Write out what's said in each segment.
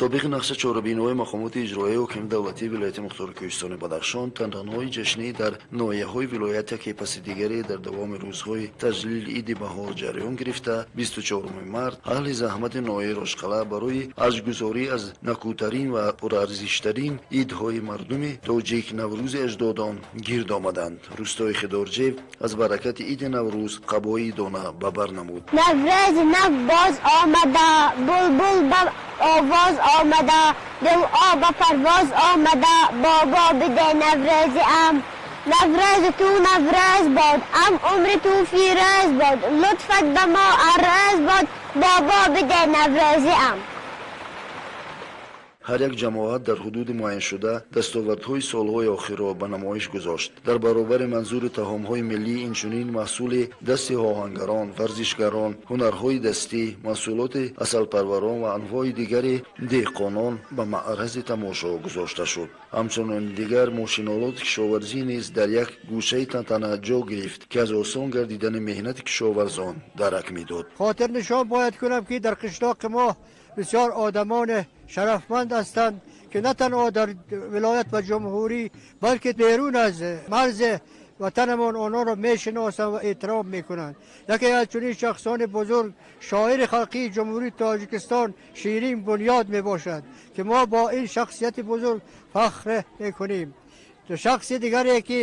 Мутобиқи нақша чорабиниҳои мақомоти иҷроияи ҳокими давлатии вилояти мухтори Кӯҳистони Бадахшон тантанаҳои ҷашнӣ дар ноҳияҳои вилоят яке паси дигаре дар давоми рӯзҳои таҷлили иди баҳор ҷараён гирифта, 24 март аҳли заҳмати ноҳияи Рошқалъа барои арҷгузорӣ аз накӯтарин ва пурарзиштарин идҳои мардуми тоҷик Наврӯзи аҷдодон гирд омаданд. Рӯстои Хидорҷев аз баракати иди Наврӯз қабои дона ба бар намуд. Наврӯзи нав боз омада, булбул ба овоз омада, дилҳо ба парвоз омада, бобо биде Наврӯзи ам. Наврӯзи ту Наврӯз бод, ам умри ту фирӯз бод, лутфат ба мо аррӯз бод, бобо биде Наврӯзи ам. Ҳар як ҷамоат дар ҳудуди муайяншуда дастовардҳои солҳои охирро ба намоиш гузошт. Дар баробари манзури таомҳои миллӣ инчунин маҳсули дасти оҳангарон, варзишгарон, ҳунарҳои дастӣ, маҳсулоти асалпарварон ва анвои дигари деҳқонон ба маърази тамошо гузошта шуд. Ҳамчунин дигар мошинолоти кишоварзӣ низ дар як гӯшаи тантана ҷо гирифт, ки аз осон гардидани меҳнати кишоварзон дарак медод. Хотирнишон бояд кунам, ки дар қишлоқи мо бисёр одамони шарафманд ҳастанд, ки на танҳо дар вилоят ва ҷумҳурӣ, балки берун аз марзи ватанамон онҳоро мешиносанд ва эҳтиром мекунанд. Яке аз чунин шахсони бузург шоири халқии Ҷумҳурии Тоҷикистон Ширин Бунёд мебошад, ки мо бо ин шахсияти бузург фахр мекунем. Шахси дигаре, ки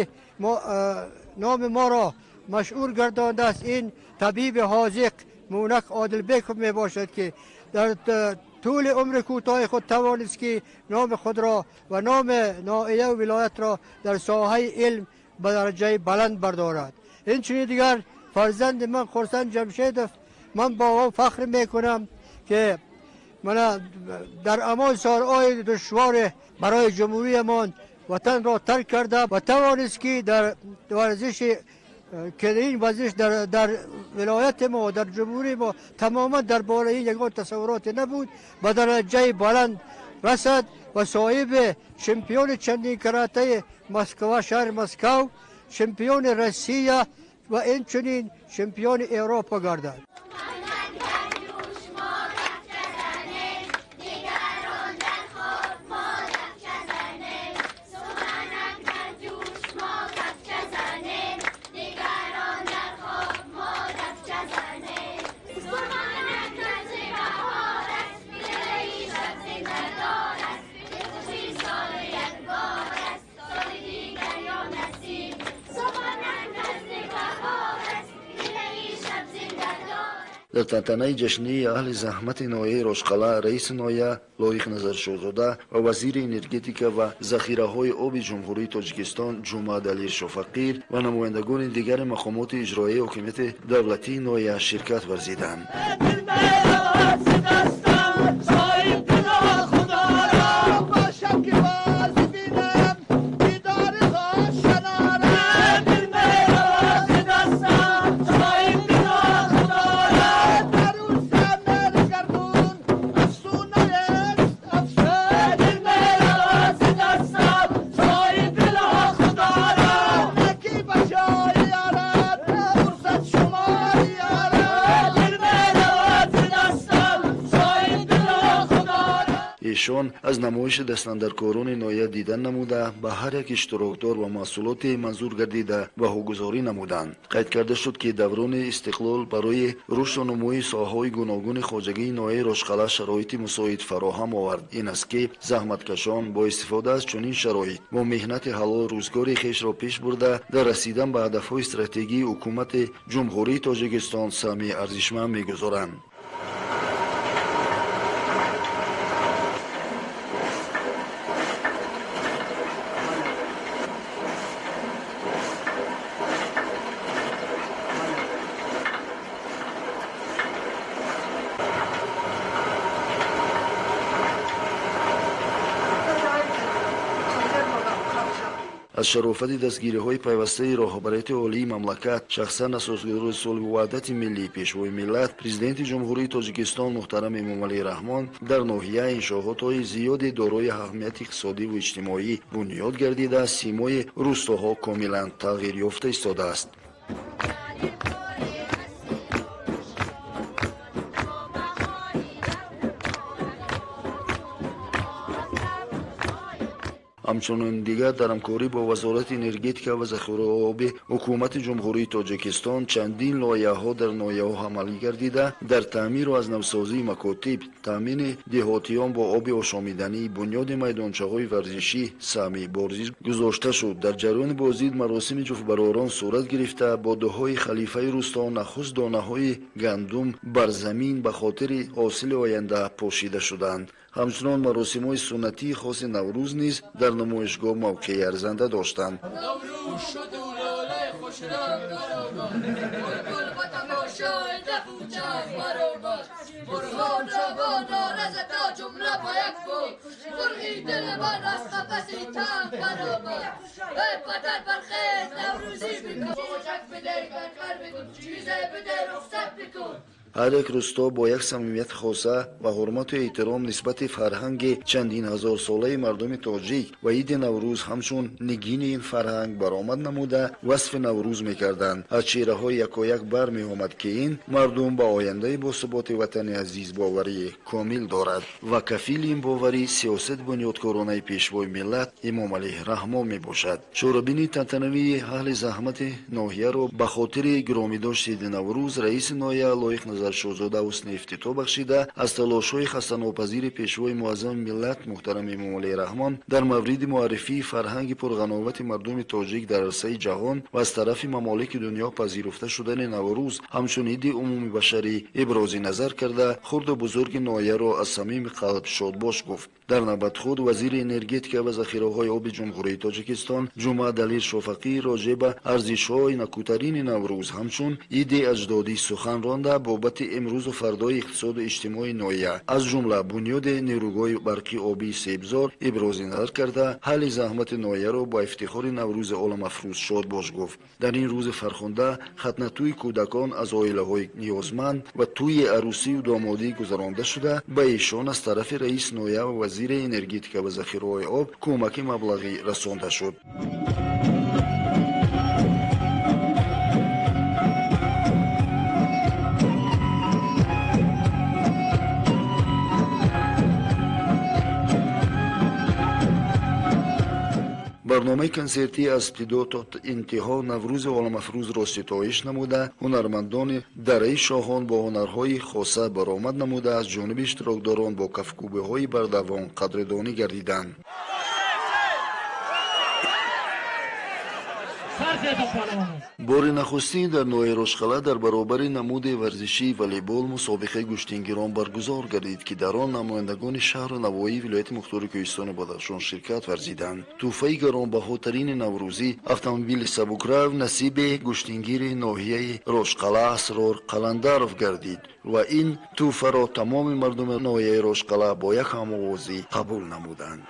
номи моро машҳур гардондааст, ин табиби ҳозиқ Мунак Одилбеков мебошад, ки дар тӯли умри кӯтоҳи худ тавонист, ки номи худро ва номи ноҳия вилоятро дар соҳаи илм ба дараҷаи баланд бардорад. Инчунин дигар фарзанди ман Хурсанд Ҷамшедов, ман бо он фахр мекунам, ки мана дар ҳамон солҳои душвор барои ҷумҳуриямон ватанро тарк карда ва тавонист, ки дар варзиши, ки ин варзиш дар вилояти мо, дар ҷумҳурии мо тамоман дар бораи ин ягон тасаввуроте набуд, ба дараҷаи баланд расад ва соҳиби чемпиони чандинкаратаи Москва, шаҳри Москав, чемпиони Россия ва инчунин чемпиони Европа гардад. Дар тантанаи ҷашнии аҳли заҳмати ноҳияи Рошқалъа раиси ноҳия Лоиқ Назаршоҳзода ва вазири энергетика ва захираҳои оби Ҷумҳурии Тоҷикистон Ҷумъадалӣ Шофақир ва намояндагони дигари мақомоти иҷроияи ҳокимияти давлатии ноҳия ширкат варзиданд. Эшон аз намоиши дастандаркорони ноҳия дидан намуда, ба ҳар як иштирокдор ва маҳсулоти манзур гардида баҳогузорӣ намуданд. Қайд карда шуд, ки даврони истиқлол барои рушду нумӯи соҳаҳои гуногуни хоҷагии ноҳияи Рошқалъа шароити мусоид фароҳам овард. Ин аст, ки заҳматкашон бо истифода аз чунин шароит бо меҳнати ҳалол рӯзгори хешро пеш бурда, дар расидан ба ҳадафҳои стратегии ҳукумати Ҷумҳурии Тоҷикистон саҳми арзишманд мегузоранд. Аз шарофати дастгириҳои пайвастаи роҳбарияти олии мамлакат, шахсан асосгузори сулҳу ваҳдати миллӣ, Пешвои миллат, Президенти Ҷумҳурии Тоҷикистон муҳтарам Эмомалӣ Раҳмон, дар ноҳия иншоотҳои зиёде дорои аҳамияти иқтисодиву иҷтимоӣ бунёд гардида, симои рӯстоҳо комилан тағйир ёфта истодааст. Ҳамчунин дигар дар ҳамкорӣ бо Вазорати энергетика ва захираҳои оби Ҳукумати Ҷумҳурии Тоҷикистон чандин лоиҳаҳо дар ноҳияҳо амалӣ гардида, дар таъмиру аз навсозии макотиб, таъмини деҳотиён бо оби ошомиданӣ, бунёди майдончаҳои варзишӣ саҳми борзиш гузошта шуд. Дар ҷараёни боздид маросими ҷуфтбаророн сурат гирифта, бо дуои халифаи рӯсто нахуст донаҳои гандум бар замин ба хотири ҳосили оянда пошида шуданд. Ҳамчунон маросимҳои суннатии хоси Наврӯз низ дар намоишгоҳ мавқеи арзанда доштанд. Ҳар як рӯсто бо як самимияти хоса ва ҳурмату эҳтиром нисбати фарҳанги чандин ҳазорсолаи мардуми тоҷик ва иди Наврӯз ҳамчун нигини ин фарҳанг баромад намуда, васфи Наврӯз мекарданд. Аз чеҳраҳои якояк бармеомад, ки ин мардум ба ояндаи босуботи ватани азиз боварии комил дорад ва кафили ин боварӣ сиёсати бунёдкоронаи Пешвои миллат Эмомалӣ Раҳмон мебошад. Чорабинии тантанавии аҳли заҳмати ноҳияро ба хотири гиромидошти иди Наврӯз раиси ноҳия Лоиқ Назаршоҳзода ҳусни ифтитоҳ бахшида, аз талошҳои хастанопазири Пешвои муаззами миллат муҳтарам Эмомалӣ Раҳмон дар мавриди муаррифии фарҳанги пурғановати мардуми тоҷик дар арсаи ҷаҳон ва аз тарафи мамолики дунё пазируфта шудани Наврӯз ҳамчун иди умумибашарӣ ибрози назар карда, хурду бузурги ноҳияро аз самими қалб шодбош гуфт. Дар навбат худ вазири энергетика ва захираҳои оби Ҷумҳурии Тоҷикистон Ҷумъа Далер Шофақӣ роҷеъ ба арзишҳои накӯтарини Наврӯз ҳамчун иди аҷдодӣ сухан ронда, бобати имрӯзу фардои иқтисоду иҷтимоии ноҳия, аз ҷумла бунёди нерӯгоҳи барқи обии Себзор ибрози назар карда, ҳалли заҳмати ноҳияро бо ифтихори Наврӯзи оламафрӯз шодбош гуфт. Дар ин рӯзи фархунда хатнатӯи кӯдакон аз оилаҳои ниёзманд ва тӯи арӯсию домодӣ гузаронда шуда, ба эшон аз тарафи раиси ноҳия ва вазири энергетика ва захираҳои об кӯмаки маблағӣ расонда шуд. Барномаи консертӣ аз ибтидо то интиҳо Наврӯзи оламафрӯзро ситоиш намуда, ҳунармандони дараи Шоҳон бо ҳунарҳои хоса баромад намуда, аз ҷониби иштирокдорон бо кафкӯбиҳои бардавом қадрдонӣ гардиданд. Бори нахустин дар ноҳияи Рошқалъа дар баробари намуди варзишии волейбол мусобиқаи гӯштингирон баргузор гардид, ки дар он намояндагони шаҳру навоҳии вилояти мухтори Кӯҳистони Бадахшон ширкат варзиданд. Тӯҳфаи гаронбаҳотарини наврӯзӣ, автомобили сабукрав, насиби гӯштингири ноҳияи Рошқалъа Асрор Қаландаров гардид ва ин тӯҳфаро тамоми мардуми ноҳияи Рошқалъа бо як ҳамовозӣ қабул намуданд.